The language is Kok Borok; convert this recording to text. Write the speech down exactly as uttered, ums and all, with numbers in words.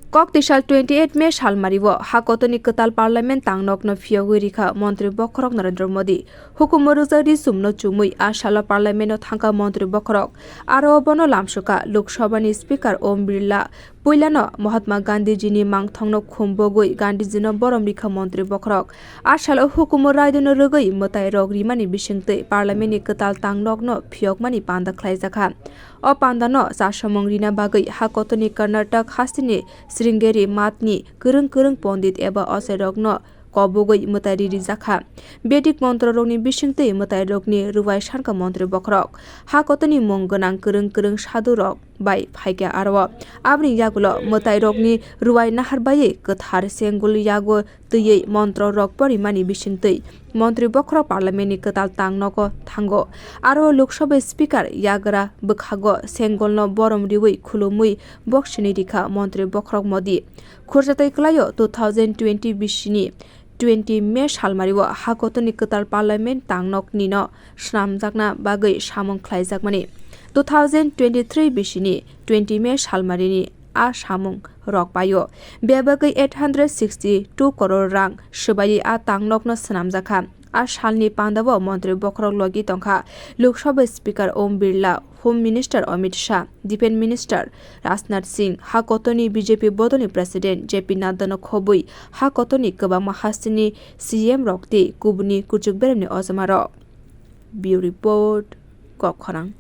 Kok tisal twenty eight May salmario ha kotorni kwtal parliament tangnokno phiyogwi rikha Montri Bokhorok Narendra Modi. Hukumu rwjak ri sumno chumwi a salo parliament-o thangkha Montri Bokhorok. Aro bono lamsukha Lok Sabhani Speaker Om Birla. Puilano Mahatma Gandhijini mangthongno khumbogwi Gandhijino borom rikha Montri Bokhorok. A salo hukumu raidano rwgwi mwtairok rimani bisingtwi parliament-ni kwtal tangnokno phiyokmani panda khlaijakha. O pandano chasamung rina bagwi ha kotorni Karnataka hasteni Sringeri matni kwrwng kwrwng pondit eba ochairokno kobogwi mwtai ririjakha. Vedic montrorokni bisingtwi mwtairokni rwai sankha Montri Bokhorok. Ha kotorni mung gwnang kwrwng kwrwng sadhurok bai phaikha aro. Aboni yagulo mwtairokni rwai nahar baiwi kwthar sengul yago twiwi montrorok porimani bisingtwi Montri Bokhorok parliament-ni kwtal tangnogo thango. Aro Lok Sabha Speaker yagra bwkhago sengolno borom riwi khulumwi boksini rikha Montri Bokhorok Modi. Khurjatwi kwlaio two thousand twenty bisini twenty May salmario ha kotorni kwtal parliament tangnoknino swnamjakna bagwi samung khlaijakmani. Two thousand twenty-three bisini twenty May salmarini a samung rok paio. Bebagwi eight hundred sixty two koror rang swbaiwi a tangnokno swnamjakha. A salni pandao Montri Bokhorok logi tongkha Lok Sabha Speaker Om Birla, Home Minister Amit Shah, Defence Minister Rajnath Singh, ha kotorni B J P bodolni President J P Naddano khobwi ha kotorni kwbangma hasteni C M rok tei kubuni kuchuk beremni ojamarok. Bureau Report, Kokkhorang.